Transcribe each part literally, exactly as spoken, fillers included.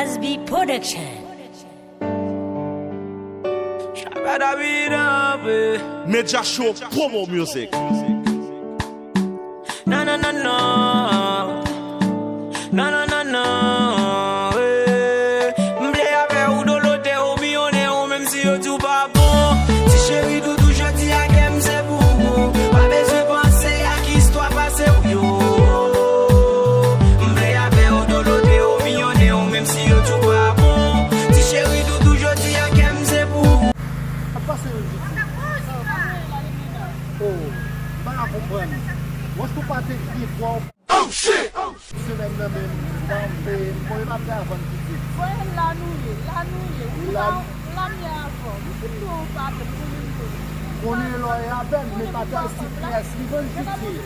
S B Production. Media Show Promo Music. Non, non, non, non. Non, non, non, non. Eh. M vle avè ou dolote ou miyonnen ou menm si yo di w pa bon. Ti cheri doudou jodi a kè m se pou ou. Pa bezwen panse ak istwa pase w yo. M vle avè ou dolote ou miyonnen ou menm si yo di w pa bon. Ti cheri doudou jodi a kè m se pou ou. Ap pase yon jodi. Oh, m pa ka konprann. Wòch pou pa te gen fwa. Semèn nan menm, m pa m peye, m konnen pa m te a vann pitit. Voye l la nou ye, la nou ye. Wi, la, la m ye avè w. Wi, si m dwe yon pape, m konnen m dwe. Konnen lò e avè m, men pa ta isi pyès, li vann pitit.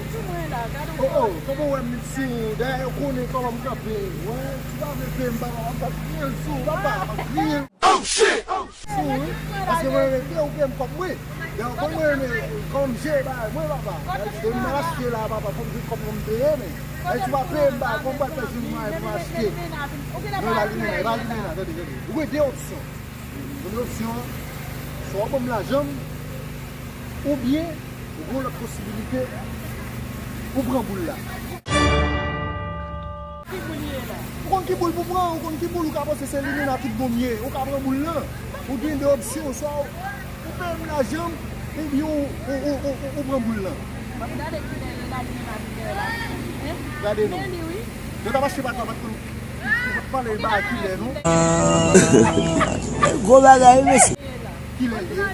Oh, oh, kòman w wè m sou, dayè yo konnen kòman m kanpe. Wè, si w pa vle peye m, papa, m ap kriye l sou, papa, m ap kriye l. Sou, wi. Paske mwen renmen peye ou peye m kòb mwen. Lè ou konn mwen renmen kòm je bagay mwen, papa. Lè m al achte la, papa, fò m jwenn kòb mwen m peye, men. Lè si w pa peye m bagay, kòman m pral fè jwenn mwayen pou m achte? Men e pa li menm, e pa li menm, tande, tande. Ou gen de opsyon. Premye opsyon an, swa w ban m lajan m, oubyen ou gen yon lòt posibilite, ou pran boul la. Ou konn ki boul pou pran, ou konn ki boul ou ka panse se limena tout bon m ye, ou ka pran boul lan. Ou gen de opsyon, swa ou, ou peye m lajan m, oubyen ou, ou, ou, ou, ou, ou pran boul lan. Gade kilè limena vin dèyè la. Gade non. Yo t ap achte pata, pa t konn, yo pa t pale ba kilè non. Gwo bagay wi mesye. Kilè l ye?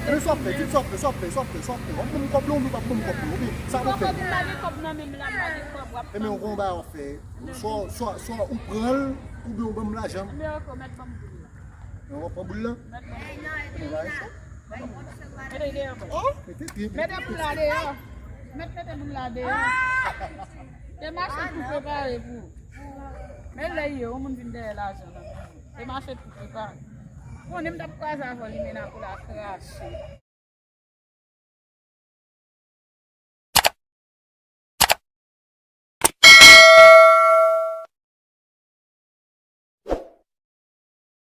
Men sa w fè, di m sa w fè, sa w fè, sa w fè, sa w fè. W ap ban m kòb lan oubyen w p ap ban m kòb lan, oubyen sa pou fè? Enben ou konn bagay w ap fè. Swa, swa, swa ou pran l, oubyen ou ban m lajan m. Enben w ap pran boul lan? Enben w ap pran boul lan? Enben w ap pran boul lan. Oh, mete pye, mete pye. Mete boul la deyò. Mete, mete boul la deyò. Te mache tou prepare pou ou. Men lè ye, yon moun vin dèyè lajan nan men ou. Te mache tou prepare. Konnen m t ap kwaze avè w limena pou la krache.